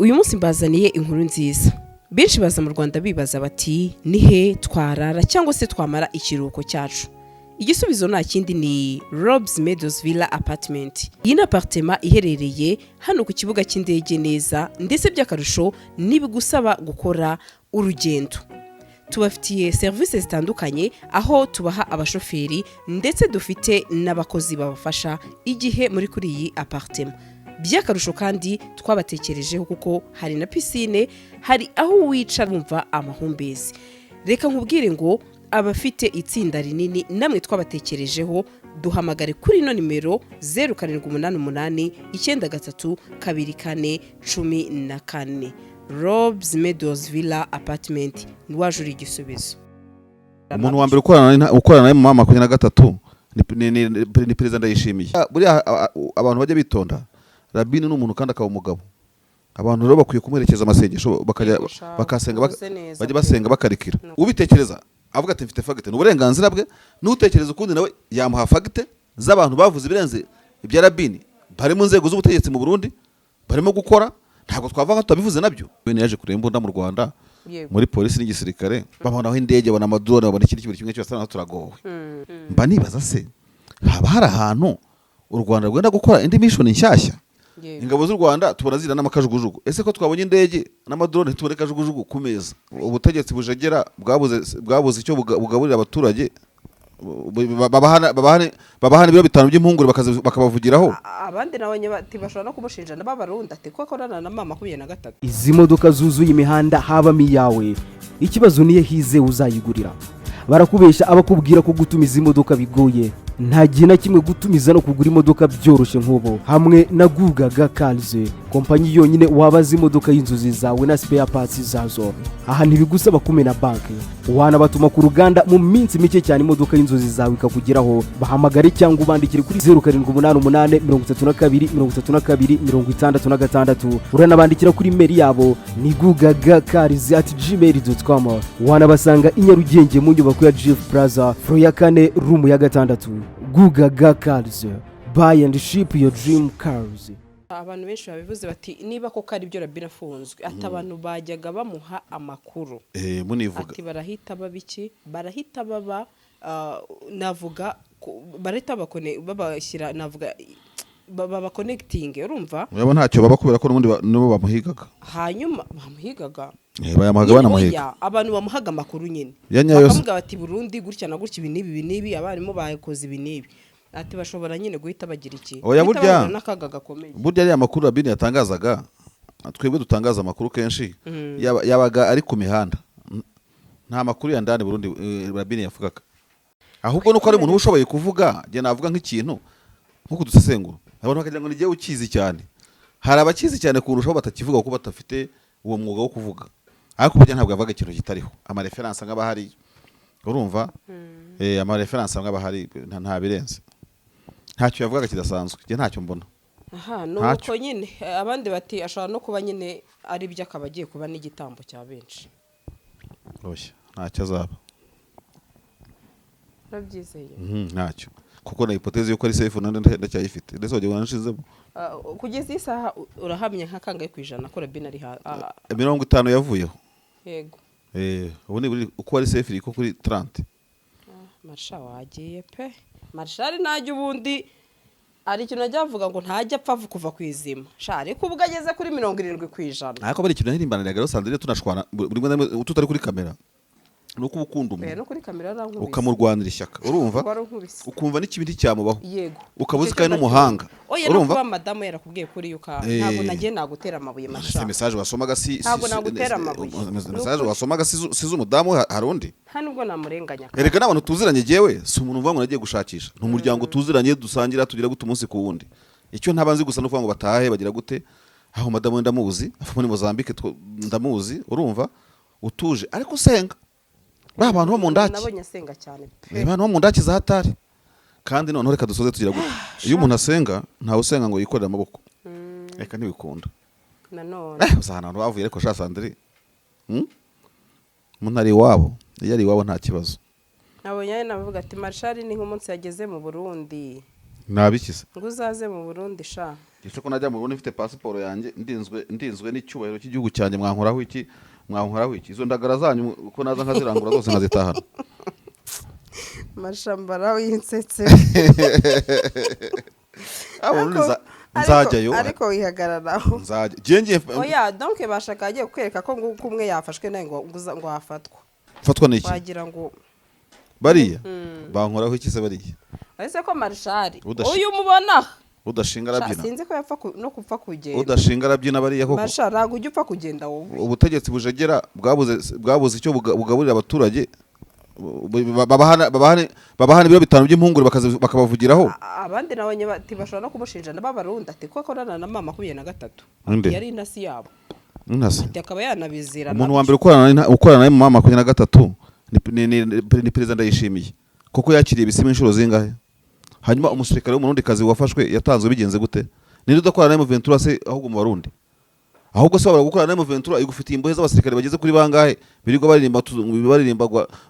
Uyu munsi mbazaniye inkuru nziza. Benshi baza mu Rwanda bibaza bati: "Ni he twarara cyangwa se twamara ikiruhuko cyacu?" Igisubizo nta kindi, ni Robs Meadows Villa Apartment. Iyi ni apartment iherereye hano ku kibuga cy'indege neza, ndetse by'akarusho ntibigusaba gukora urugendo. Tubafitiye serivisi zitandukanye, aho tubaha abashoferi, ndetse dufite n'abakozi babafasha igihe muri kuri iyi apartment. By'akarusho kandi twabatekerejeho kuko hari na piscine, hari aho wicara wumva amahumbezi. Reka nkubwire ngo abafite itsinda rinini namwe twabatekerejeho. Duhamagare kuri ino nimero: 0788932414. Robs Meadows Villa Apartment, waje uri igisubizo. Umuntu wa mbere ukorana nawe mu 23 ni perezida Ndayishimiye. Buriya abantu bajya bitonda. Rabini ni umuntu kandi akaba umugabo. Abantu rero bakwiye kumuherekeza amasengesho, bakajya Yego sha, bakasenga, uvuze neza bajya pe. basenga bakarikira. Ubitekereza avuga ati: "Mfite fact," ni uburenganzira bwe. N'utekereza ukundi nawe yamuha fact z'abantu bavuze ibirenze ibya Rabini, bari mu nzego z'ubutegetsi mu Burundi, barimo gukora. Ntabwo twavuga tutabivuze nabyo. Bene yaje kureba imbunda mu Rwanda muri polisi n'igisirikare, babonaho indege, babona amadrone, babona ikindi kintu kimwe cyose, naho turagowe. Mba nibaza se haba hari ahantu u Rwanda rwenda gukora indi mission nshyashya? Ingabo z'u Rwanda tubona zira n'amakajugujugu. Ese ko twabonye indege n'amadrone, tubone kajugujugu ku meza? Ubutegetsi bujegera bwabuze icyo bugaburira abaturage, babahana ibiro 5 by'impungure, bakabavugiraho. Abandi nabo bati bashobora no kumushinja n'abarundi, ati ko akorana na M23. Izi modoka zuzuye imihanda habamo iyawe? Ikibazo niyo hize uzayigurira. Barakubeshya abakubwira ko gutumiza imodoka bigoye. Nta gihe na kimwe gutumiza no kugura imodoka byoroshye nk'ubu hamwe na Gugaga Cars, kompanyi yonyine wabaza imodoka y'inzozi zawe na spare parts zazo. Aha ntibigusaba kumena banki, wanabatuma ku ruganda, mu minsi mike cyane imodoka y'inzozi zawe ikakugeraho. Bahamagare cyangwa ubandikire kuri 0788323266. Uranabandikira kuri email yabo ni gugagacars@gmail.com. Wanabasanga i Nyarugenge mu nyubako ya Jifu Plaza, floor ya kane, room ya gatandatu. Gugaga Cars, buy and ship your dream cars. Abantu benshi babivuze bati niba koko ari byo Rabina afunzwe, ati abantu bajyaga bamuha amakuru, Munivuga. Ati barahita baba iki, barahita baba navuga barahita babashyira, navuga babakonekitinge, urumva? Urabona ntacyo baba, kubera ko n'ubundi nibo bamuhigaga. Hanyuma bamuhigaga. Bayamuhaga, banamuhiga. Oya, abantu bamuhaga amakuru nyine Ya nyayo se. bakavuga bati: "Burundi gutya na gutya, ibi n'ibi, ibi n'ibi, abarimu bakoze ibi n'ibi." Ati bashobora nyine guhita bagira iki, Oya, guhita burya- bahura n'akaga gakomeye. Burya ariya makuru Rabini yatangazaga, twebwe dutangaza amakuru kenshi, yabaga ari ku mihanda. Nta makuru ya ndani Burundi Rabini yavugaga. Ahubwo nuko ari umuntu uba ushoboye kuvuga. Njye navuga nk'ikintu nko kudusesengura, abantu bakagira ngo ni jyewe ukizi cyane. Hari abakizi cyane kurushaho batakivuga kuko badafite uwo mwuga wo kuvuga. Ariko burya ntabwo yavuga ikintu kitariho ama références nk'aba ahari, urumva? Ama références nk'aba ahari, nta birenze. Ntacyo yavugaga kidasanzwe, njye ntacyo mbona. Aha ni Ntacyo. uko nyine abandi bati ashobora no kuba nyine ari byo, akaba agiye kuba n'igitambo cya benshi. Oya, ntacyo azaba. Urabyizeye? Ntacyo, kuko na hypothèse yuko ari safe nandi ndacyayifite, ndetse wagira ngo nanshizemo. Kugeza iyi saha urahamya nka kangahe ku ijana ko Rabina ari 50 yavuyeho. Yego. Ubu ni buri uko ari safe iri ko kuri 30. Marsha wagiye pe, Marshal ntajya. Ubundi hari ikintu ajya avuga ngo ntajya apfa kuva ku izima sha, ariko ubwo ageze kuri 70%. Ariko bari ikintu nahimbaniraga rero, Sandrine, tunashwana buri rimwe na rimwe tutari kuri kamera, ni uko uba ukunda Oya, umuntu no kuri kamera yarankubise. ukamurwanira ishyaka, urumva? Warankubise. Ukumva n'ikibi nticyamubaho, Yego. ukaba uzi Icyo ko ari cyo n'umuhanga. Oya, no Urumva? kuba madamu yarakubwiye kuri yuka, ntabwo nagiye nagutera amabuye. Ese Masha, message wasomaga si Ntabwo nagutera amabuye. Message Ni ukuri. wasomaga si z'umudamu, hari undi? Nta nubwo namurenganya. Erega n'abantu tuziranye, jyewe si umuntu uvuga ngo nagiye gushakisha, ni umuryango tuziranye, dusangira, tugira gute umunsi ku wundi. Icyo ntaba nzi gusa ni ukuvuga ngo batahe bagira gute. Aho madamu we ndamuzi, ava muri Mozambique, ndamuzi, urumva, utuje ariko usenga, ba bantu bo mu ndaki. Nabonye asenga cyane pe. Ni abantu bo mu ndaki za hatari. Kandi noneho reka dusoze tugira gute: iyo umuntu asenga, ntawe usenga ngo yikorere amaboko, reka ntibikunda. Nanone Uzi ahantu bavuye ariko sha Sandrine, Umuntu ari iwabo, iyo ari iwabo nta kibazo. Nabonye ari navuga ati Marshal ni nk'umunsi yageze mu Burundi. Nabikize. Ngo uzaze mu Burundi sha. Gise ko najya mu Burundi mfite pasiporo yanjye, ndinzwe n'icyubahiro cy'igihugu cyanjye, mwankoraho iki? Mwankoraho iki? Izo ndagara zanyu ko naza nkazirangura zose nkazitahana? Mashambara w'insetse. Ah, Burundi nzajyayo. Ariko wihagararaho. Nzajya, ngiye ngiye. Oya, donc bashaka agiye kukwereka ko ngo uko umwe yafashwe nawe ngo hafatwa. Fatwa n'iki? Wagira ngo Bariya bankoraho iki se bariya? Uretse ko marshari Udashi- uyu mubona Udashinga Sha, arabyina. Sinzi ko yapfa no kupfa kugenda. Udashinga arabyina bariya koko. Marshal, ntabwo ujya upfa kugenda wowe. Ubutegetsi bujegera bwabuze icyo bugaburira abaturage. Babahana ibiro 5 by'impungure bakabavugiraho. Abandi nabonye bati bashobora no kumushinja n'abarundi, ati ko akorana na mama 23. Nde? Yari intasi yabo. Intasi. Ati akaba yanabizira Umuntu nabyo. wa mbere ukorana na mama 23 ni perezida Ndayishimiye, kuko yakiriye ibisima inshuro zingahe? Hanyuma umusirikare w'umurundikazi wafashwe yatanzwe bigenze gute? Ninde udakorana na M23 se ahubwo mu Barundi? Ahubwo se wabura gukorana na M23 igufitiye imbohe z'abasirikare bageze kuri bangahe, birirwa baririmba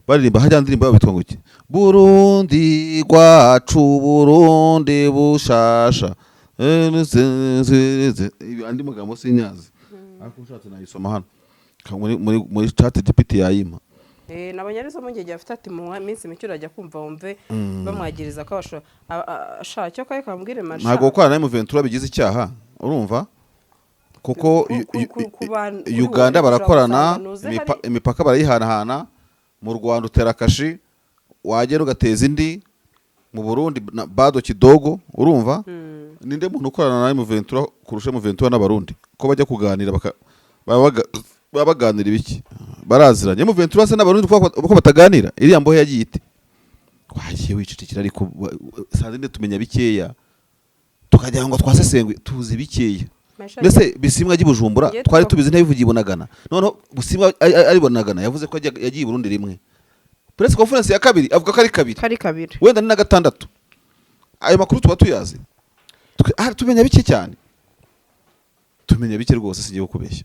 baririmba hajya ndirimbo yabo bitwa ngo iki? Burundi rwacu, Burundi bushasha. Ibi andi magambo sinyazi, ariko ushatse nayisoma hano muri ChatGPT yayimpa. Nabonye arizo mpungenge afite, ati mu minsi mike urajya kumva wumve bamwagiriza ko bashobora sha cyo kaye kambwire Marshal. Ntabwo gukorana na M23 bigize icyaha, urumva, kuko Kuri Uganda wowe barakorana, ushobora gusanga nuze imipaka barayihanahana. Mu Rwanda utera kashi wagera ugateza indi mu Burundi na bado kidogo, urumva? Ninde muntu ukorana na M23 kurusha M23 n'Abarundi? Ko bajya kuganira baba baganira ibiki? Baraziranye M23 se n'Abarundi ko bataganira? Iriya mbohe yagiye ite? Wagiye wicecekera. Ariko saa zindi tumenya bikeya, tukagira ngo twasesenguye, tuzi bikeya. Marshal, Mbese Bisimwa ajya i Bujumbura Ngiye twari tuba- tubizi, ntiyabivugiye i Bunagana. Noneho Bisimwa ari Bunagana yavuze ko yagiye i Burundi rimwe, press conference ya kabiri avuga ko ari kabiri. Kari kabiri. Wenda ni na gatandatu. Ayo makuru tuba tuyazi. Tumenya bike cyane, tumenya bike rwose, singiye kukubeshya.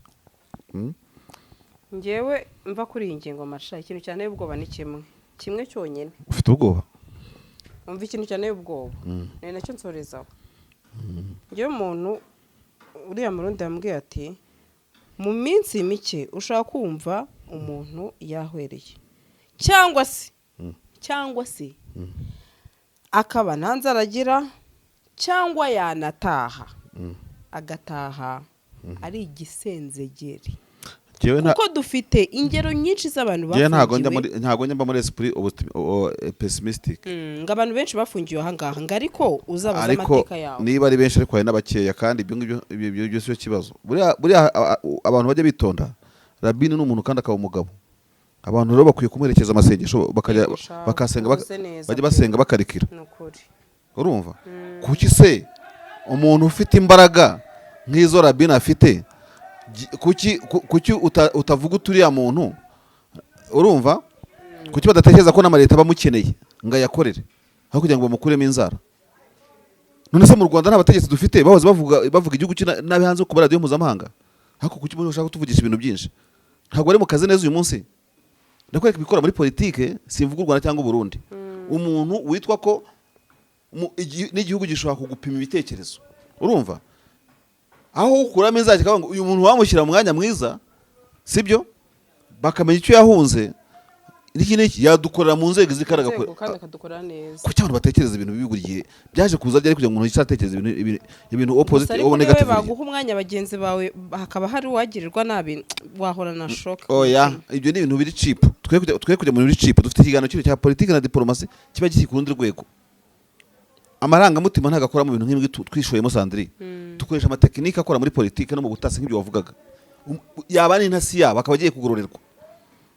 Ngewe mva kuri iyi ngingo, Marshal, ikintu cyane ubwoba ni kimwe, kimwe cyonyine. Ufite ubwoba? Umva, ikintu cyane ubwoba ni nacyo nsorezaho. Ngewe umuntu uriya murundi yambwiye ati mu minsi mike ushobora kumva umuntu yahwereye cyangwa se akaba nta nzara agira, cyangwa yanataha agataha ari igisenzegeri. Njyewe nta Kuko dufite ingero nyinshi z'abantu Njyewe ntabwo njya bafungiwe muri, ntabwo njya mba muri esprit pessimistic. Ngo abantu benshi bafungiwe ahangaha, ngo ariko uzabaza Ariko amateka yawe. niba ari benshi, ariko hari n'abakeya, kandi ibyo ngibyo ibyo si cyo kibazo. Buriya abantu bajya bitonda. Rabini ni umuntu kandi akaba umugabo. Abantu rero bakwiye kumuherekeza amasengesho, bakajya Yego sha, bakasenga uvuze neza bajya pe. basenga bakarikira. Ni ukuri. Urumva, kuki se umuntu ufite imbaraga nk'izo Rabini afite, kuki utavuga uturiya muntu? Urumva, kuki badatekereza ko n'amaleta aba amukeneye ngo ayakorere aho kugira ngo bamukuremo inzara? None se mu Rwanda nta bategetsi dufite bahoze bavuga igihugu nabi hanze ku maradiyo mpuzamahanga? Ariko kuki mushaka kutuvugisha ibintu byinshi? Ntabwo bari mu kazi neza uyu munsi. Ndakwereka ibikora muri politike, simvuga u Rwanda cyangwa u Burundi. Umuntu witwa ko n'igihugu gishobora kugupima ibitekerezo, urumva, aho ukuramo inzara kikavuga ngo uyu muntu wamushyira mu mwanya mwiza, sibyo, bakamenya icyo yahunze n'iki n'iki, yadukorera mu nzego zikaraga. Inzego kandi akadukorera neza. Kuki abantu batekereza ibintu bibi buri gihe? Byaje kuza byari kugira ngo umuntu yicara atekereza ibintu opposite Gusa ariko o niwe negative. baguha umwanya bagenzi bawe hakaba hari uwagirirwa nabi, wahora na shock. Oya, ibyo ni ibintu biri cheap. Twe kujya mu bintu biri cheap. Dufite ikiganiro kino cya politiki na diplomasi kiba kiri ku rundi rwego. Amarangamutima ntabwo akora mu bintu nk'ibi twishoyemo. Sandrine, dukoresha amatekinike akora muri politiki no mu butasi nk'ibyo wavugaga. Yaba ari intasi yabo akaba agiye kugororerwa,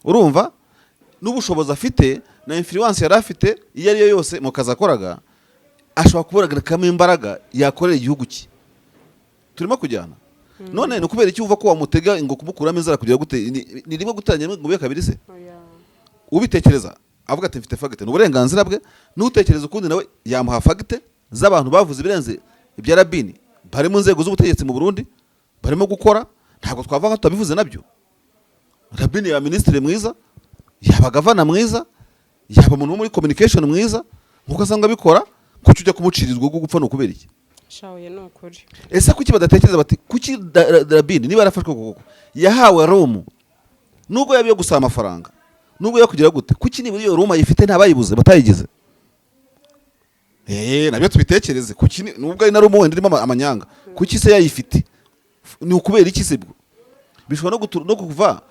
urumva, n'ubushobozi afite na influence yari afite iyo ari yo yose mu kazi akoraga, ashobora kubonekamo imbaraga yakorera igihugu cye. Turimo kujyana. None ni ukubera iki wumva ko wamutega ngo kumukuramo inzara kugira gute? Ni rimwe guteranya rimwe ngo bibe kabiri se? Oya. Ubitekereza avuga ati mfite fact, ni uburenganzira bwe. N'utekereza ukundi nawe yamuha fact z'abantu bavuze ibirenze ibya Rabini bari mu nzego z'ubutegetsi mu Burundi barimo gukora. Ntabwo twavuga ko tutabivuze nabyo. Rabini yaba minisitiri mwiza, yaba gavana mwiza, yaba umuntu wo muri communication mwiza nk'uko asanzwe abikora. Kuki ujya kumucirizwa ubwo gupfa? Ni ukubera iki? Shahuye, ni ukuri. Ese kuki badatekereza bati kuki Rabini niba yarafashwe koko yahawe room, nubwo yaba iyo gusaba amafaranga, nubwo yo kugira gute, kuki nibura iyo room ayifite ntabayibuze batayigize? Nabyo tubitekereze. Kuki nubwo ari na room wenda irimo amanyanga, kuki se yayifite? Ni ukubera iki se? Bwo bishobora no kuva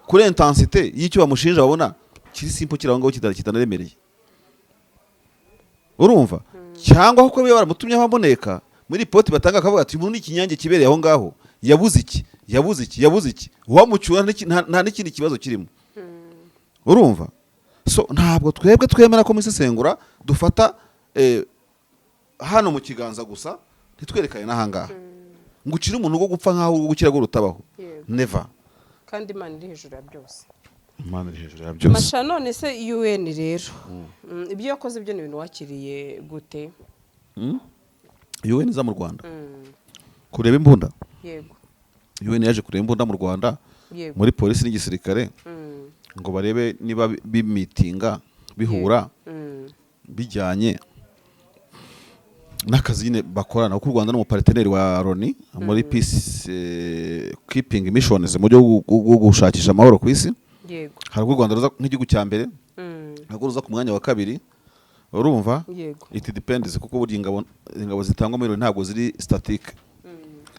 kuri intensité y'icyo bamushinja, babona kiri simple, kiri aho ngaho, kitanaremereye, urumva? Cyangwa kuko biba baramutumyeho aboneka muri ripoti batanga, akavuga ati umuntu ni ikinyange kibereye aho ngaho, yabuze iki, yabuze iki, yabuze iki, uwamucyura nta n'ikindi kibazo kirimo, urumva? So ntabwo twebwe twemera ko mu isesengura dufata hano mu kiganza gusa, ntitwerekane n'ahangaha, ngo ucire umuntu rwo gupfa nk'aho urwo gukira rwo rutabaho. Never. Kandi Imana iri hejuru ya byose. Imana iri hejuru ya byose. Masha, none se UN rero, ibyo yakoze byo ni ibintu wakiriye gute? UN iza mu Rwanda kureba imbunda? Yego. UN yaje kureba imbunda mu Rwanda muri polisi n'igisirikare ngo barebe niba bimitinga, bihura, bijyanye n'akazi nyine bakorana, kuko u Rwanda ni umupartner wa Loni muri peace keeping missions, mu buryo bwo gushakisha amahoro ku isi. Hari ubwo u Rwanda ruza nk'igihugu cya mbere, hari ubwo ruza ku mwanya wa kabiri, urumva? Yego. It depends, kuko burya ingabo zitangwa muri Loni ntabwo ziri static,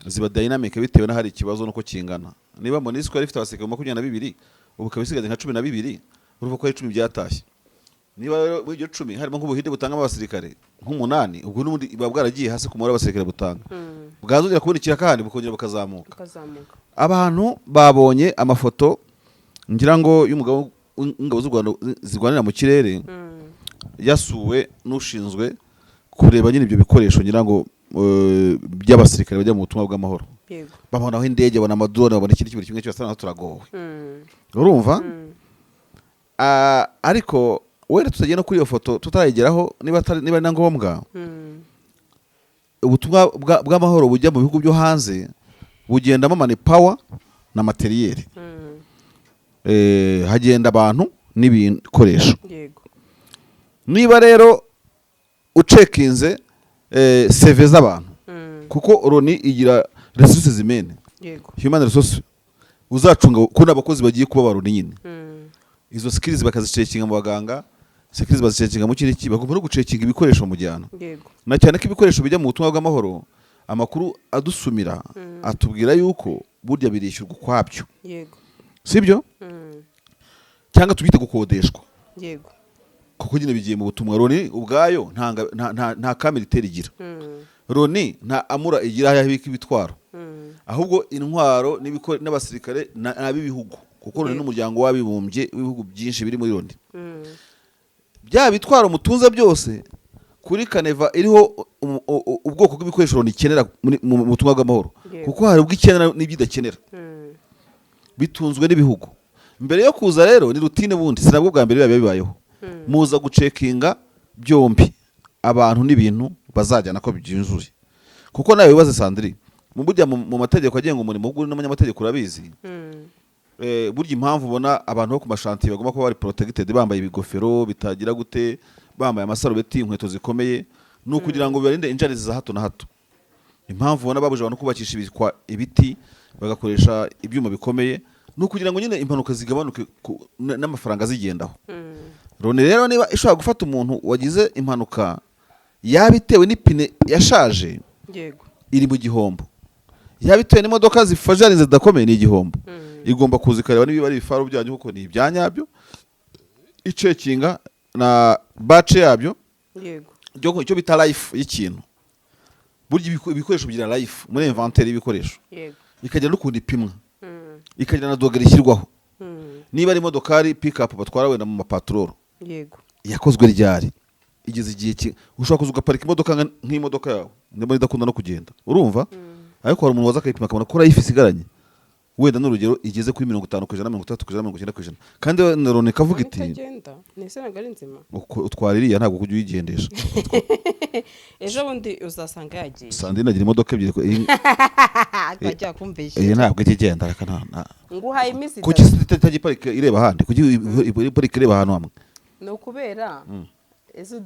ziba dynamic bitewe n'ahari ikibazo n'uko kingana. Niba MONUSCO yari ifite abasirikare 22, ubu ikaba isigaye nka 12, urumva ko ari 10 byatashye. Niba rero muri iryo 10 harimo nk'Ubuhinde butangamo abasirikare nk'umunani, ubwo n'ubundi buba bwaragiye hasi ku mubare w'abasirikare butanga, bwazongera kubona ikiraka bukongera bukazamuka. Ukazamuka. Abantu babonye amafoto, ngira ngo, y'umugabo w'ingabo z'u Rwanda zirwanira mu kirere, yasuwe n'ushinzwe kureba nyine ibyo bikoresho, ngira ngo by'abasirikare bajya mu butumwa bw'amahoro. Babonaho indege, babona amadrone, babona ikindi kintu kimwe cyose, naho turagowe. Urumva? Ah, ariko wenda tutagiye no kuri iyo foto, tutarayigeraho, niba ari na ngombwa, ubutumwa bw'amahoro bujya mu bihugu byo hanze bugendamo manpower na matériel. Hagenda abantu n'ibikoresho. Niba rero ucekinze CV z'abantu, kuko Loni igira resources humaines, human resource, uzacunga ko n'abakozi bagiye kuba ba Loni nyine, izo skills bakazicekinga mu baganga, skills bazicekinga mu kindi, bagomba no gucekinga ibikoresho mujyana, na cyane ko ibikoresho bijya mu butumwa bw'amahoro, amakuru adusumira atubwira yuko burya birishyurwa ukwabyo. Sibyo? Cyangwa tubyite gukodeshwa, kuko nyine bigiye mu butumwa. Loni ubwayo nta ka militaire igira. Loni nta armure igira aho ibika ibitwaro, ahubwo intwaro n'abasirikare ni ab'ibihugu, kuko Loni n'umuryango w'abibumbye w'ibihugu byinshi biri muri Loni. Bya bitwaro mutunze byose kuri canevas iriho ubwoko bw'ibikoresho Loni ikenera mu butumwa bw'amahoro, kuko hari ubwo ikenera n'ibyo idakenera, bitunzwe n'ibihugu. Mbere yo kuza rero ni routine, bundi si nabwo bwa mbere biba bibayeho. Muza gucekinga byombi, abantu n'ibintu bazajyana, ko byuzuye. Kuko nawe wibaze, Sandri, mu burya mu mategeko agenga umurimo, ubwo uri n'umunyamategeko urabizi, burya impamvu ubona abantu bo ku mashantiye bagomba kuba bari protected, bambaye ibigofero bitagira gute, bambaye amasarubeti, inkweto zikomeye, ni ukugira ngo bibarinde injuries za hato na hato. Impamvu ubona babuje abantu kubakisha ibiti, bagakoresha ibyuma bikomeye, ni ukugira ngo nyine impanuka zigabanuke n'amafaranga azigendaho. Loni rero niba ishobora gufata umuntu wagize impanuka yaba itewe n'ipine yashaje, iri mu gihombo. Yaba itewe n'imodoka zifajari zidakomeye, ni igihombo. Igomba kuza ikareba niba ari ibifaru byanyu kuko ni ibya nyabyo, icekinga na batch yabyo, icyo bita life y'ikintu. Burya ibikoresho bigira life muri inventaire y'ibikoresho, ikagira n'ukuntu ipimwa, ikagira na degré ishyirwaho. Niba ari imodokari pick-up batwara wenda mu mapatrol, yakozwe ryari, igeze igihe ushobora kuza ugaparika imodoka nk'imodoka yawe niba idakunda no kugenda, urumva? Ariko hari umuntu waza akayipima, akabona ko life isigaranye wenda n'urugero igeze kuri 50%, 60%, 90%, kandi na Loni ikavuga iti Itagenda ntese, ntabwo ari nzima. Utwara iriya, ntabwo kujya uyigendesha. Ejo bundi uzasanga yagiye. Sandrine agira imodoka ebyiri Akajya kumvisha. Iyi ntabwo ijya igenda, reka Nguhaye iminsi Kuki 3. se itajya iparika ireba ahandi? Kuki iparika ireba ahantu hamwe? Ni ukubera ese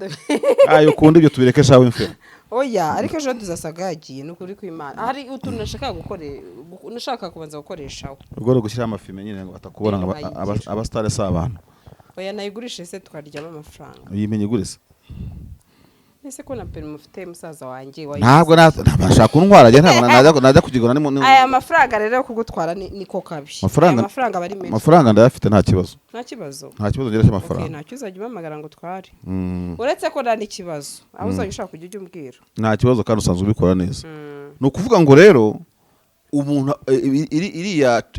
Ayo ukunda ibyo tubireke shawe mfera. Oya, ariko ejo tuzasaga yagiye, ni ukuri kw'Imana. Hari utuntu nashaka kubanza gukoreshaho. Ubwo ari gushyiraho amafime nyine ngo batakubona ngo abasitari si abantu. Oya, nayigurishe se tukaryamo amafaranga. Uyimenye igure se? Ese ko na perimi ufite, musaza wanjye? Ntabwo ntabasha kuntwara njye, ntabwo najya kugigura Aya mafaranga rero yo kugutwara niko kabi. Amafaranga- Aya mafaranga aba ari menshi. Amafaranga ndayafite, nta kibazo. Nta kibazo? Nta kibazo ngira Okay, cy'amafaranga. Ntacyo, uzajya umpamagara ngo utware. Uretse ko nta n'ikibazo, aho uzajya ushaka kujya ujya umbwira. Nta kibazo, kandi usanzwe ubikora neza. Ni ukuvuga ngo rero umuntu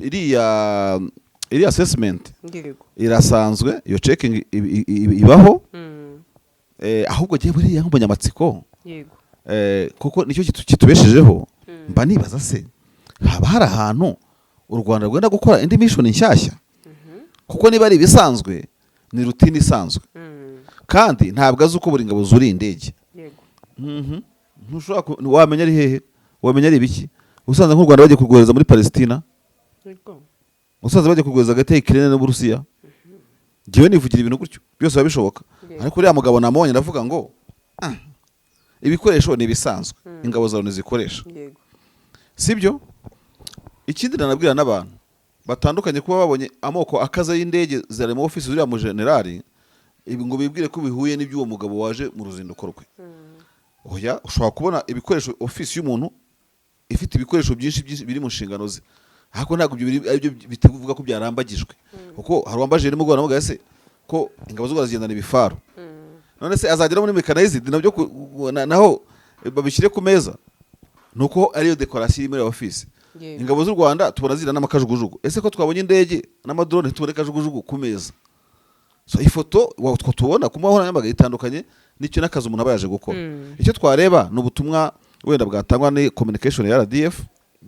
iriya assessment irasanzwe, iyo checking ibaho. Ahubwo giye buriya nk'umunyamatsiko, kuko nicyo kitubeshejeho, mba nibaza se haba hari ahantu u Rwanda rwenda gukora indi mission nshyashya? Kuko niba ari ibisanzwe, ni routine isanzwe, kandi ntabwo azi uko buri ngabo zuriye indege. Ntushobora wamenya ari hehe, wamenya ari ibiki. Usanze nk'u Rwanda bagiye kurwohereza muri Palestina, usanze bagiye kurwohereza hagati ya Ukraine n'Uburusiya, njyewe nivugira ibintu gutyo, byose biba bishoboka. Ariko uriya mugabo namubonye, ndavuga ngo "Ah, ibikoresho ni ibisanzwe ingabo zawe ntizikoresha." Sibyo? Ikindi nanabwira n'abantu batandukanye, kuba babonye amoko akaze y'indege zari mu ofisi zuriya mu generali, ibi ngo bibwire ko bihuye n'iby'uwo mugabo waje mu ruzinduko rwe. Oya, ushobora kubona ibikoresho, ofisi y'umuntu ifite ibikoresho byinshi byinshi biri mu nshingano ze, ariko ntabwo ibyo aribyo bitavuga ko byarambagijwe. Kuko hari uwambajije nimugoroba, namugaye se ko ingabo z'u Rwanda zigendana ibifaru, none se azagera muri mechanized nabyo naho babishyire ku meza? Nuko ariyo décoration iri muri ofisi. Ingabo z'u Rwanda tubona zira n'amakajugujugu, ese ko twabonye indege n'amadrone tubone kajugujugu ku meza? So ifoto two tubona ku mbuga nkoranyambaga itandukanye n'icyo n'akazi umuntu aba yaje gukora. Icyo twareba ni ubutumwa wenda bwatangwa ni communication ya RDF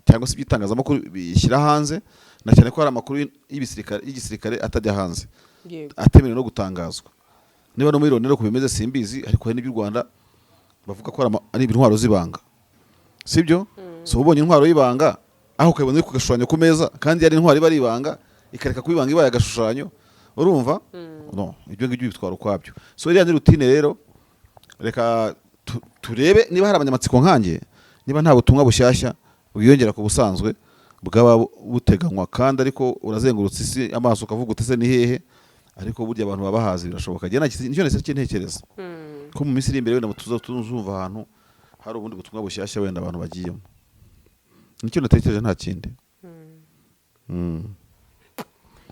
cyangwa se iby'itangazamakuru bishyira hanze, na cyane ko hari amakuru y'igisirikare atajya hanze, atemerewe no gutangazwa. Niba no muri Loni uko bimeze simbizi, ariko hari n'iby'u Rwanda bavuga ko ari intwaro z'ibanga, sibyo? So ubonye intwaro y'ibanga aho ukayibona iri ku gashushanyo ku meza, kandi yari intwaro iba ari ibanga, ikareka kuba ibanga ibaye agashushanyo, urumva no ibyo ngibyo bitwara ukwabyo. So iriya ni routine rero. Reka turebe niba hari abanyamatsiko nkanjye, niba nta butumwa bushyashya bwiyongera ku busanzwe bwaba buteganywa. Kandi ariko urazengurutse isi amaso ukavuga uti ese ni hehe? Ariko burya abantu baba bahazi, birashoboka. Njye nicyo nahise ntekereza, ko mu minsi iri imbere wenda tuza tuzumva ahantu hari ubundi butumwa bushyashya wenda abantu bagiyemo. Nicyo natekereje, nta kindi.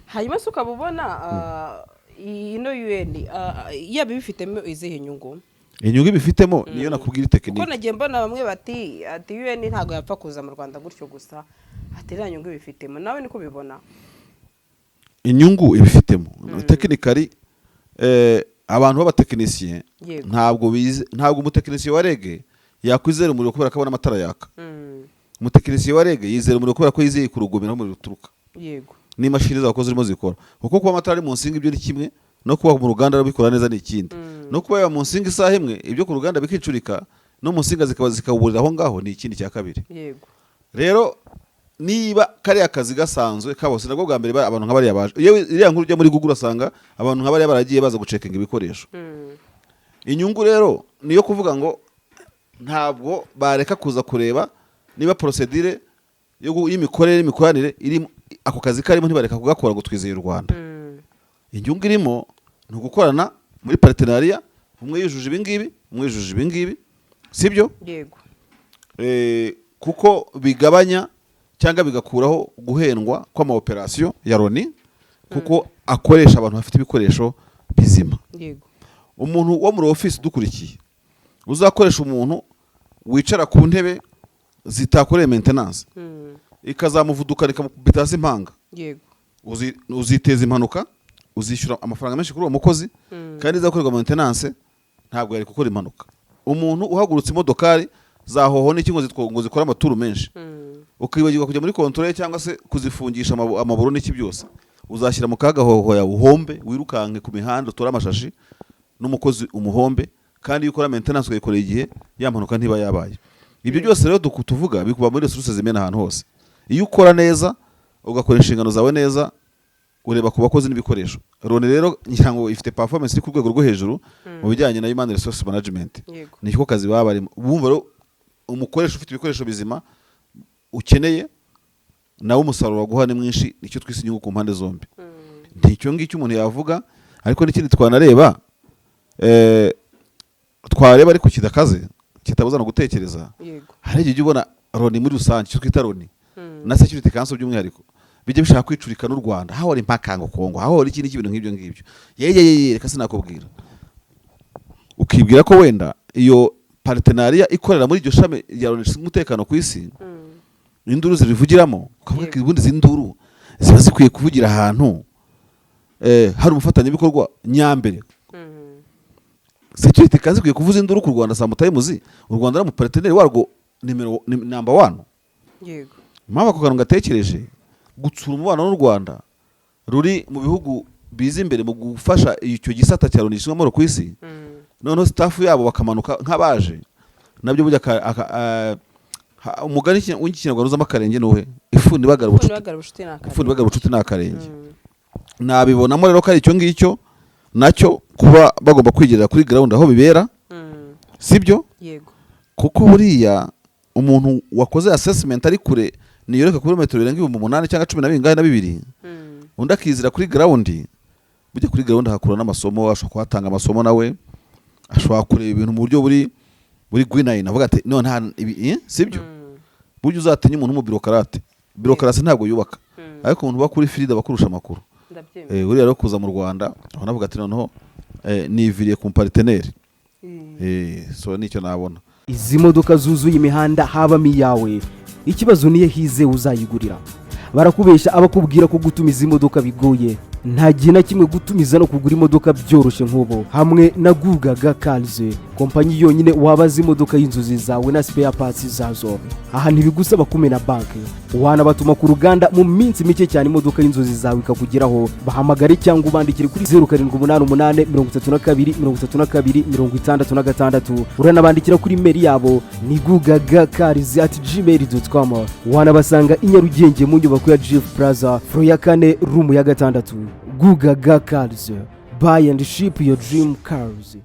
Hanyuma se ukaba ubona ino UN yaba ibifitemo izihe nyungu? Inyungu ibifitemo niyo nakubwira, Kuko technique. nagiye mbona bamwe bati ati UN ntabwo yapfa kuza mu Rwanda gutyo gusa, ati iriya nyungu ibifitemo. Nawe niko ubibona? Inyungu ibifitemo technically, abantu b'abatekinisiye ntabwo bize. Ntabwo umutekinisiye wa REG yakwizera umuriro kubera ko abona amatara yaka. Umutekinisiye wa REG yizera umuriro kubera ko yizeye ku rugomero aho umuriro uturuka n'imashini zabo ko zirimo zikora. Kuko kuba amatara ari mu nsinga ibyo ni kimwe, no kuba mu ruganda bikora neza ni ikindi, no kuba yaba mu nsinga isaha imwe ibyo ku ruganda bikicurika, no mu nsinga zikaba zikawuburira aho ngaho, ni ikindi cya kabiri. Rero niba kariya kazi gasanzwe kabo, si nabwo bwa mbere abantu nka bariya baje. Yewe, iriya nkuru ujya muri Google usanga abantu nka bariya baragiye baza gucekinga ibikoresho. Inyungu rero niyo kuvuga ngo ntabwo bareka kuza kureba niba procédure y'imikorere n'imikoranire iri ako kazi karimo, ntibareka kugakora ngo twizeye u Rwanda. Inyungu irimo ni ugukorana muri partenariat, umwe yujuje ibi ngibi, umwe yujuje ibi ngibi, sibyo? Yego. Kuko bigabanya cyangwa bigakuraho guhendwa kw'ama opération ya Loni, kuko akoresha abantu bafite ibikoresho bizima. Umuntu wo muri ofisi dukurikiye uzakoresha umuntu wicara ku ntebe zitakoreye maintenance, ikazamuvuduka ikamukubita hasi impanga, uziteza impanuka, uzishyura amafaranga menshi kuri uwo mukozi, kandi izakorerwa maintenance ntabwo yari gukora impanuka. Umuntu uhagurutse imodokari za hoho n'iki ngo ngo zikore amaturu menshi, ukibagirwa kujya muri contrôle cyangwa se kuzifungisha amaburo n'iki byose, uzashyira mu kaga hoho yawe, uhombe, wirukanke ku mihanda utore amashashi n'umukozi umuhombe. Kandi iyo ukora maintenance ukayikorera igihe, ya mpanuka ntiba yabaye. Ibyo byose rero tuvuga bikuba muri resources zimena ahantu hose. Iyo ukora neza, ugakora inshingano zawe neza. Ureba ku bakozi n'ibikoresho. Loni rero ngira ngo ifite performance iri ku rwego rwo hejuru mu bijyanye na human resource management. Niko kazi baba barimo. Bumva rero umukoresha ufite ibikoresho bizima ukeneye, nawe umusaruro waguha ni mwinshi. Nicyo twise inyungu ku mpande zombi. Nticyo ngicyo umuntu yavuga. Ariko n'ikindi twanareba, twareba ariko kidakaze, kitabuza no gutekereza. Hari igihe ujya ubona Loni muri rusange, icyo twita Loni na Security Council by'umwihariko, bijya bishaka kwicurika n'u Rwanda, hahora impaka ngo Kongo, hahora iki n'iki, ibintu nk'ibyo ngibyo. Yeye, reka sinakubwira. Ukibwira ko wenda iyo partenariat ikorera muri iryo shami rya Loni rishinzwe umutekano ku isi, induru zirivugiramo, ukavuga ko ubundi izi nduru ziba zikwiye kuvugira ahantu hari umufatanyabikorwa nyambere. Security Council ikwiye kuvuza induru ku Rwanda sometimes, u Rwanda ari umupartenaire warwo nimero number one. Impamvu ako kantu gatekereje, gutsura umubano n'u Rwanda ruri mu bihugu biza imbere mu gufasha icyo gisata cya Loni gishinzwe amahoro ku isi, noneho staff yabo bakamanuka nk'abaje, nabyo burya umugani w'Ikinyarwanda uzamo akarenge ni uwuhe? Ifuni ibagara ubucuti. Ibagara ubucuti ni akarenge. Ifuni ibagara ubucuti ni akarenge. Nabibonamo rero ko ari icyo ngicyo nacyo, kuba bagomba kwigerera kuri ground aho bibera. Sibyo? Yego. Kuko buriya umuntu wakoze assessment ari kure, niyoreka kuri metero birenga 8000 cyangwa cumi na bingahe na bibiri, undi akizira kuri ground. Burya kuri ground hakura n'amasomo, ashobora kuhatanga amasomo, nawe ashobora kureba ibintu mu buryo buri gwinayini, avuga ati none nta ibi, sibyo? Burya uzatinya umuntu w'umubureaucrate. Bureaucracy ntabwo yubaka, ariko umuntu uba kuri field aba akurusha amakuru. Ndabyemera. Buriya rero kuza mu Rwanda, aho navuga ati noneho niviriye ku partenaire. So nicyo nabona. Izi modoka zuzuye imihanda habamo iyawe? Ikibazo niyo hize uzayigurira. Barakubeshya abakubwira ko gutumiza imodoka bigoye. Nta gihe na kimwe gutumiza no kugura imodoka byoroshye nk'ubu hamwe na Gugaga Cars, kompanyi yonyine wabaza imodoka y'inzozi zawe na spare parts zazo. Aha ntibigusaba kumena banki, wanabatuma ku ruganda, mu minsi mike cyane imodoka y'inzozi zawe ikakugeraho. Bahamagare cyangwa ubandikire kuri 0788 32 32 66. Uranabandikira kuri email yabo ni gugagacars@gmail.com. Wanabasanga i Nyarugenge mu nyubako ya Jifu Plaza, floor ya kane, room ya gatandatu. Gugaga Cars, buy and ship your dream cars.